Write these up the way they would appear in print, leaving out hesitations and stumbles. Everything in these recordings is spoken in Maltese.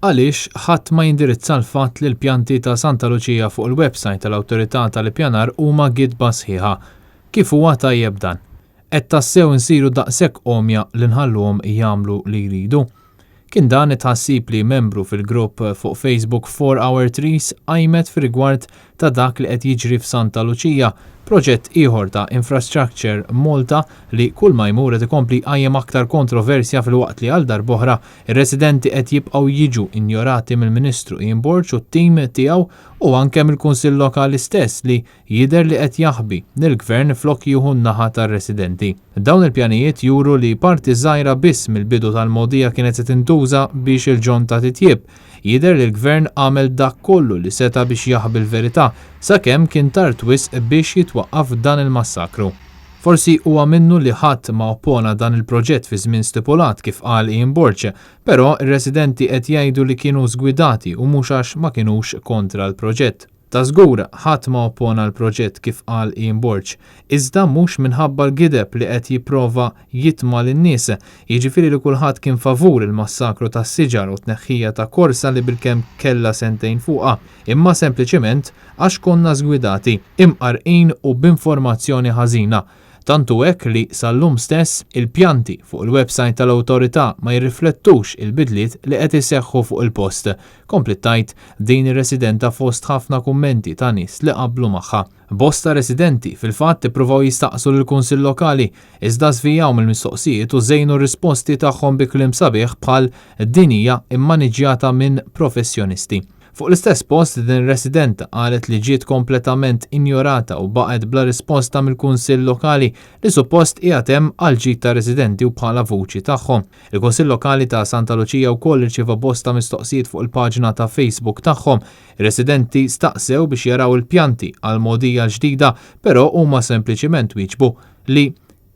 Għaliex ħadd ma jindirizza l-fatt li l-pjanti ta' Santa Luċija fuq il-websajt tal-Awtorità tal-Ippjanar huma gidba sħiħa? Kif huwa tajjeb dan? Qed tassew insiru daqshekk għomja li nħalluhom jagħmlu li jridu? Kien dan it-tħassib li membru fil-grupp fuq Facebook For Our Trees qajmet fir-rigward ta' dak li qed jiġri f'Santa Luċija, proġett ieħor ta' Infrastructure Malta li kull ma jmur qed ikompli jqajjem aktar kontroversja filwaqt li għal darb'oħra r-residenti qed jibqgħu jiġu injorati mill-Ministru Ian Borg u t-tim tiegħu u anke mill-Kunsill Lokali stess li jidher li qed jaħbi lill-Gvern flok jieħu n-naħa tar-residenti. Dawn il-pjanijiet juru li parti żgħira biss mill-bidu tal-mogħdija kienet se tintuża biex il-ġonta titjieb. Jidher li l-Gvern għamel dak kollu li seta' biex jaħbi l-verità, sakemm kien tard wisq biex jitwaqqaf dan il-massakru. Forsi huwa minnu li ħadd ma oppona dan il-proġett fiż-żmien stipulat kif qal Ian Borg, però r-residenti qed jgħidu li kienu żgwidati u mhux għax ma kinux kontra l-proġett. Ta' żgur, ħadd ma oppona l-proġett kif qal Ian Borg, iżda mhux minħabba l-gideb li qed jipprova jitma' lin-nies, jiġifieri li kulħadd kien favur il-massakru tas-siġar u t-tneħħija ta' korsa li bilkemm kellha sentejn fuqha, imma sempliċiment għax konna żgwidati, imqarrqin u b'informazzjoni ħażina. Tant hu hekk li sal-lum stess, il-pjanti fuq il-websajt tal-Awtorità ma jirriflettux il-bidliet li qed iseħħu fuq il-post, kompliet tgħid din ir-residenta fost ħafna kummenti ta' nies li qablu magħha. Bosta residenti, fil-fatt, ippruvaw jistaqsu lill-Kunsill Lokali, iżda żvijaw mill-mistoqsijiet u żejnu r-risposti tagħhom bi kliem sabiħ bħal din hija mmaniġġjata minn professjonisti. Fuq l-istess post din ir-residenta qalet li ġiet kompletament injorata u baqgħet bla risposta mill-Kunsill Lokali li suppost qiegħed hemm għall-ġid tar-residenti u bħala vuċi tagħhom. Il-Kunsill Lokali ta' Santa Luċija wkoll irċieva bosta mistoqsijiet fuq il-paġna ta' Facebook tagħhom. Ir-residenti staqsew biex jaraw il-pjanti għall-mogħdija l-ġdida però huma sempliċiment wieġbu li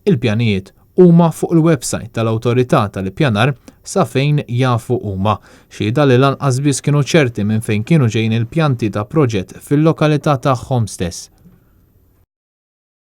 Il-pjanijiet huma fuq il-websajt tal-Awtorità tal-Ippjanar sa fejn jafu huma. Xhieda li lanqas biss kienu ċerti minn fejn kienu ġejjin il-pjanti ta' proġett fil-lokalità tagħhom stess.